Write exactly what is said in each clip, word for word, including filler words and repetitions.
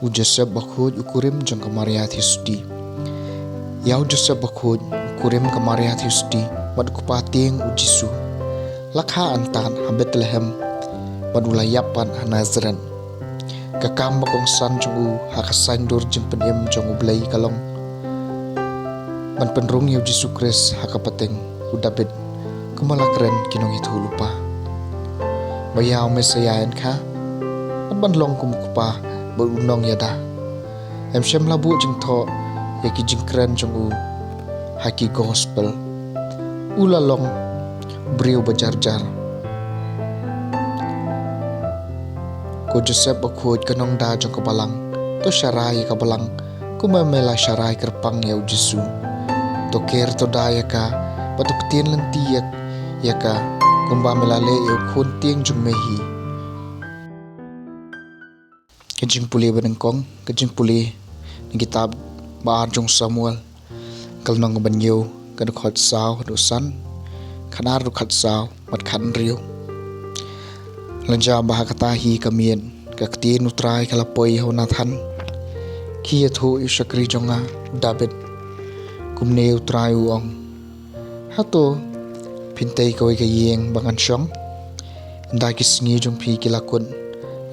U Joseph Bakhuid, u kurim jong ka Maria Theisotti. Ïa u Joseph Bakhuid, u kurim ka Maria Theisotti, bad u kpa tieng u Jisu, la kha antad ha Bethlehem, bad u la ïap pat ha Nazareth. Ka kam ba kongsan jong u ha ka saiñdur jingpynim jong U Blei ka long ban pynrung ïa u Jisu Khrist ha ka pateng u Dabid, kumba la kren ki nongïathuhlypa. Ba ïa u Messaïah yn kha, bad ban long kum u kpa bad u nongïada. Em shym la buh jingthoh ïa ki jingkren jong u ha ki gospel. U la long briew ba jar jar. Ko Joseph Bakhuid, ka nongda jong ka balang, to sharai ïa ka balang kumba me la sharai kyrpang ïa u Jisu. To ker to da ïa ka, bad to ktien lynti ïa, ïa ka, kumba me la leh ïa u khun tieng jong me hi. Ka jingpule ba nyngkong, ka jingpule na kitab ba ar jong Samuel, ka lynnong kaba hynñiew, ka dkhot saw haduh san, khatar haduh khatsaw, bad khathynriew. Lada ba ha kata hi ka miet, ka ktien U Trai ka la poi ha u Nathan: Khie ïathuh ïa u shakri jong nga u Dabid, kumne U Trai u ong: Hato phin tei kawei ka ïing ba ngan shong? Ynda ki sngi jong phi ki la kut,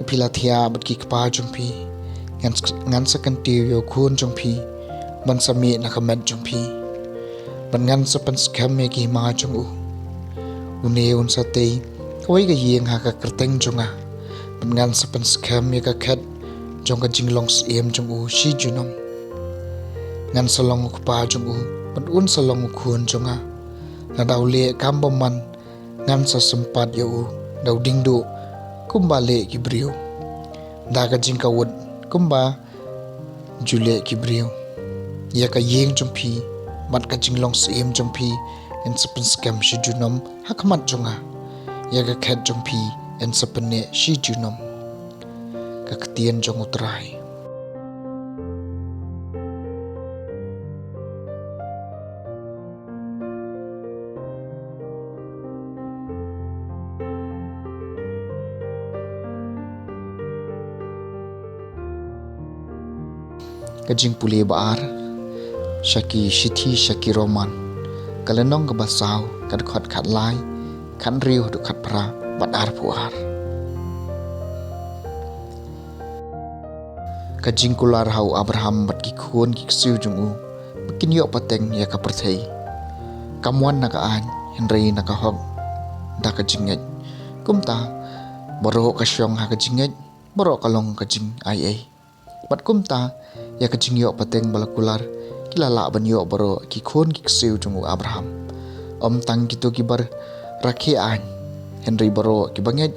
phi la thiah bad ki kpa jong phi, ngan, ngan sa kyntiew ïa u khun jong phi ban sa mih na ka met jong phi, bad ngan sa pynskhem ïa ki hima jong u. Une un sa tei kawei ka ïing ha ka kyrteng jong nga, bad ngan sa pynskhem ïa ka khet jong ka jinglong syiem jong u shi junom. Ngan sa long u kpa jong u, bad un sa long u khun jong nga. Lada u leh kam bymman, ngan sa sympat ïa u da u diengduh kumba leh ki briew, da ka jingkawut kumba ju leh ki briew. Ïa ka ïing jong phi bad ka jinglong syiem jong phi yn sa pynskhem shi junom ha khmat jong nga. Ïa ka khet jong phi yn sa pynneh shi junom. Ka ktien jong U Trai. Ka jingpule ba ar sha ki Shithi sha ki Roman, ka lynnong kaba saw, ka dkhot khatlai, khathynriew haduh khatphra bad arphew ar. Ka jingkular ha u Abraham bad ki khun ki ksiew jong u ba kin ïoh pateng ïa ka pyrthei kam wan na ka aiñ, hynrei na ka hok da ka jingngeit. Kumta baroh ka shong ha ka jingngeit, baroh ka long ka jingaiei. Bad kumta ïa ka jingïoh pateng ba la kular, ki la lah ban ïoh baroh ki khun ki ksiew jong u Abraham. Ym tang kito kiba rakhe aiñ, hynrei baroh kiba ngeit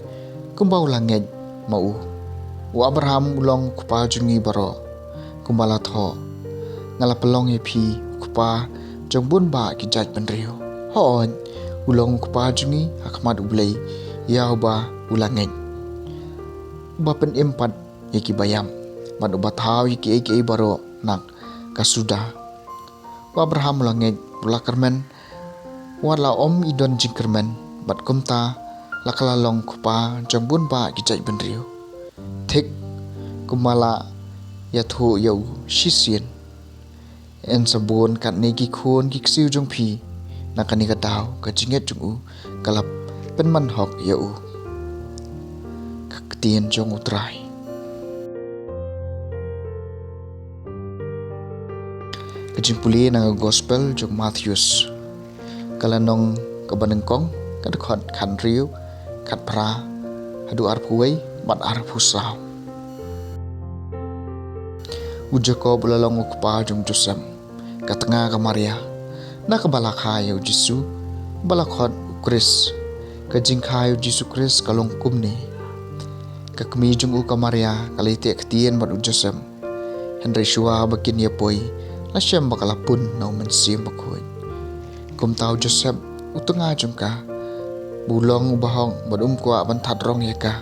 kumba u la ngeit ma u. U Abraham u long u kpa jong ngi baroh, kumba la thoh: Nga la pynlong ïa phi u kpa jong bun bah ki jaitbynriew. Hooid, u long u kpa jong ngi ha khmat U Blei ïa uba u la ngeit, uba pynim pat ïa kiba ïap, bad uba thaw ïa kiei kiei baroh na ka suda. U Abraham u la ngeit, u la kyrmen wat la ym i don jingkyrmen, bad kumta la ka la long u kpa jong bun bah ki jaitbynriew, thik kumba la ïathuh ïa u shisien: Yn sa bun katne ki khun ki ksiew jong phi. Na kane ka daw ka jingngeit jong u ka la pynman hok ïa u. Ka ktien jong U Trai. Ka jingpule na ka gospel jong u Mathaios, ka lynnong kaba nyngkong, ka dkhot khathynriew, khatphra haduh arphew wei bad arphew saw. U Jakob u la long u kpa jong u Joseph, ka tnga ka Maria. Na kaba la kha ïa u Jisu, ba la khot u Khrist. Ka jingkha ïa u Jisu Khrist ka long kumne: Ka kmie jong u ka Maria ka la ïateh ktien bad u Joseph, hynrei shuwa ba kin ïa poi, la shem ba ka la pun na U Mynsiem Bakhuid. Kumta u Joseph, u tnga jong ka, ba u long u bahok bad um kwah ban thad rong ïa ka,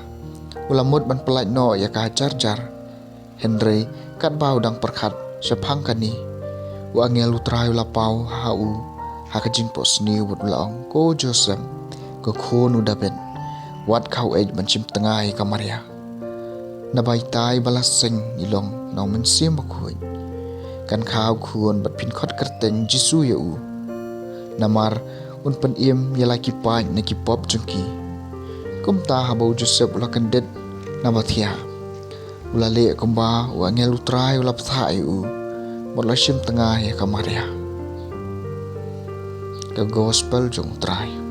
u la mut ban pyllait noh ïa ka jar jar. Hynrei katba u dang pyrkhat shaphang kane, u angel U Trai u la paw ha u ha ka jingphohsniew bad u la ong: Ko Joseph, ko khun u Dabid, wat khaw-eit ban shim tnga ïa ka Maria. Naba itai ba la seng i long na u Mynsiem Bakhuid. Kan kha u khun bad phin khot kyrteng Jisu ïa u. Namar un pynim ïa la ki paid na ki pop jong ki. Kumta haba u Joseph u la kyndit naba thiah, u la leh kumba u angel u Trai u la bthah ïa u, bad u la shim tnga ïa ka Maria. Ka Gospel jong u Trai.